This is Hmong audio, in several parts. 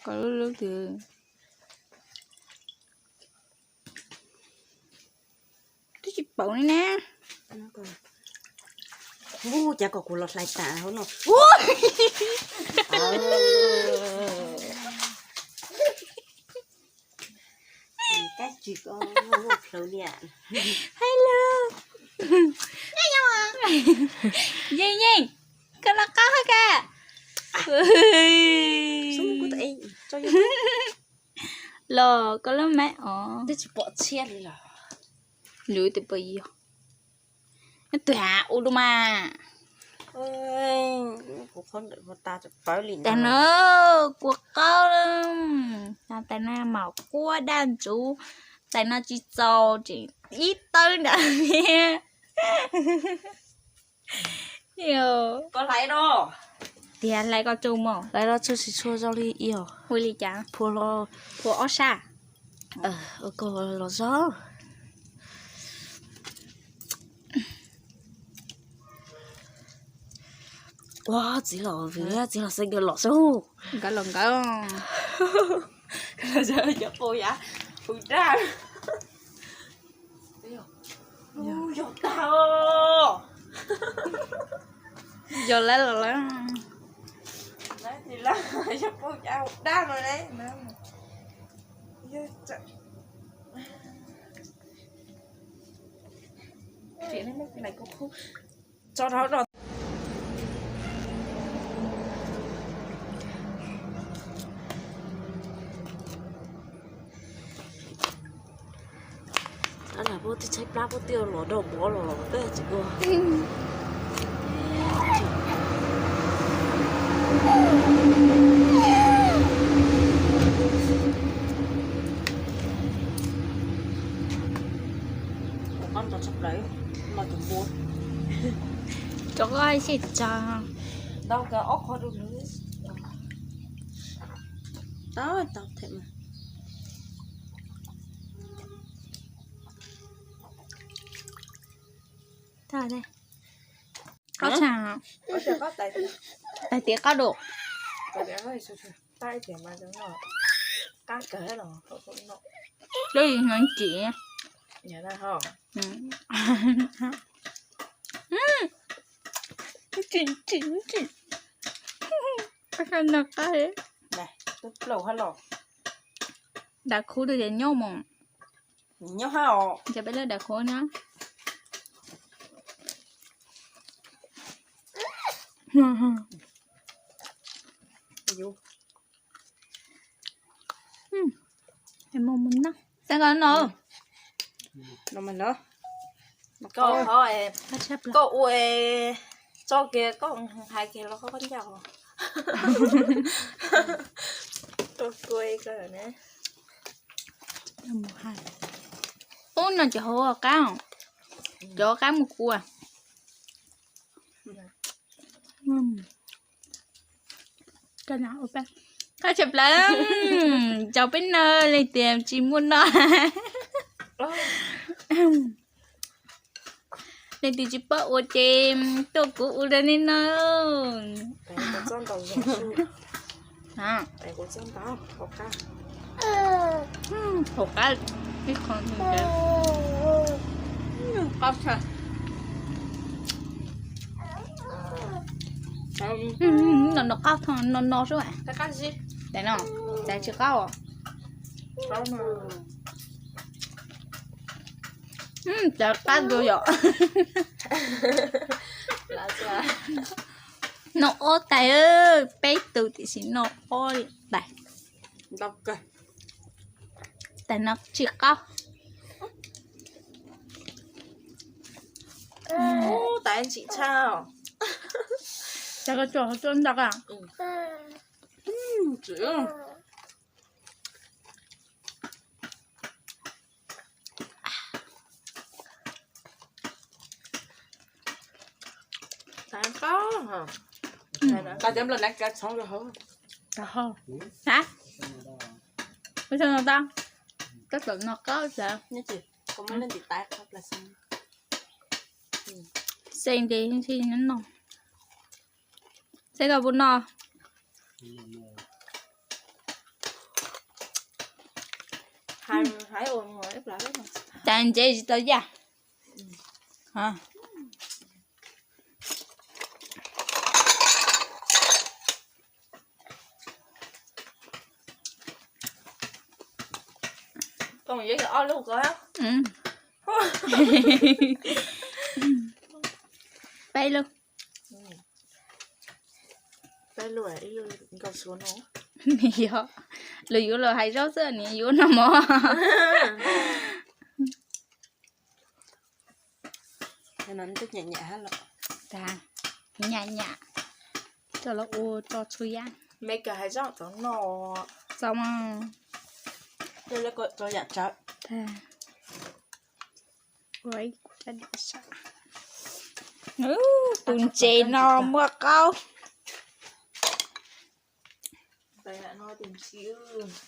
Kom lub lub twg. Twb tsis paub li na. Ub, cas kom kuv los hlais tas hauv no. Kab tsis ko ua plhawv liam. Hello. Yeej yeej, koj los qab hab ka. Los koj lub mab os. Twb tsis pom tshiab li los. Lwm tus puas yog? Nyob twg ha ua lub mas. Tag no kua qaub, tag no mam quab daj ntsuv, tag no tsis txaus tseem ib tawb nrad. Tias hlais koj tsuj mog, hlais los tsuj tsis tshua zoo li os. Ua li cas? Phua los, phua ob sab. Ua koj los zog. Ua txiv los vim txiv los xeeb nkawd los xwb. Nkawd los nkawd. Cov qus yav hwm daj. Yog tag os. Yog lawv los lawm. Yog pab cav daj no le. Tso rau. Ab, puab twb tshaib plab puab twb los rau mov los peb tsis ua. Rov qab sib tso. Ntau kawg ob qho rau lawv. Tau tau them mas. Qab tshaj. Tais tias qab dua. Lub hnov ci. Tsis tsis tsis. Qab no qab. Dav khuv twg ces nyob mus. Nyob hab os. Ces peb lub dav khuv na. Mus mus no. Tag koj no. No mas lov. Koj ua tso kiag koj hais kiag los koj ncaj. Koj kua ko na. Ub, no cov hauv qab, cov qab mus kua. Qab tshaj plaws, cov peb no leej twg tsis muaj no. Leej twg tsis paub ua ces tuaj kuv ua rau nej no. Hauv qab ib qho qab tshaj. No no qab no no xwb. Tais no, tais tsis qab os. Tais qab dua yom. No ob tais, peb tus tiam sis no ob tais. Tais no tsis qab. Tais ntsim tshaj. Tais ko tsuas tsuas ntag. Tais qab. Tais cov nplog na kav tshoob rau hauv. Hab, ua tshoob no tau. Tab tom no qab xav. Xej ntes ntshe nyob no. Seb koj puas noj. Cas ntsev tsis tau yaj. Peb lub. Yog, luag yuav los hais zaub xwb, nws yuav noj mov. Nyam nyam, coj los ua tso txhua yam. Txaus mas. Ua ib kuv rab diav sav. Tus ntses no muaj qaub.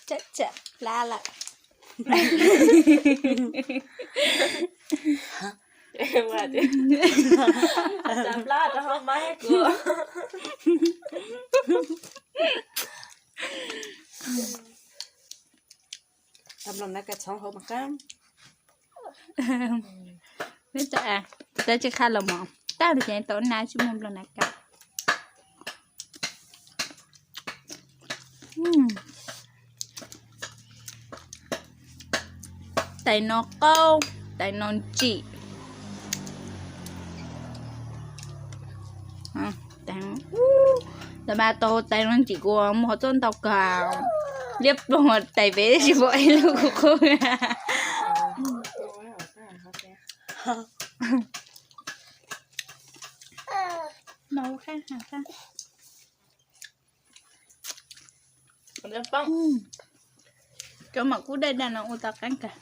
Tsam tsam plab lawm. Tsam plab rau hauv mab kuv. Nplooj nav kas txhoov hauv mas qab. Tab tsis qha los mov tag ces tau na tsis muaj nplooj nav kas. Tais no qaub, tais no ntsim. Ntawm mas tau tais no ntsim kuv muag txoj ntau kawg. Liab ploog tais pem tsis pom ib lub kuv qub. Cov mam kub daj daj no ua tau qeeb kawg.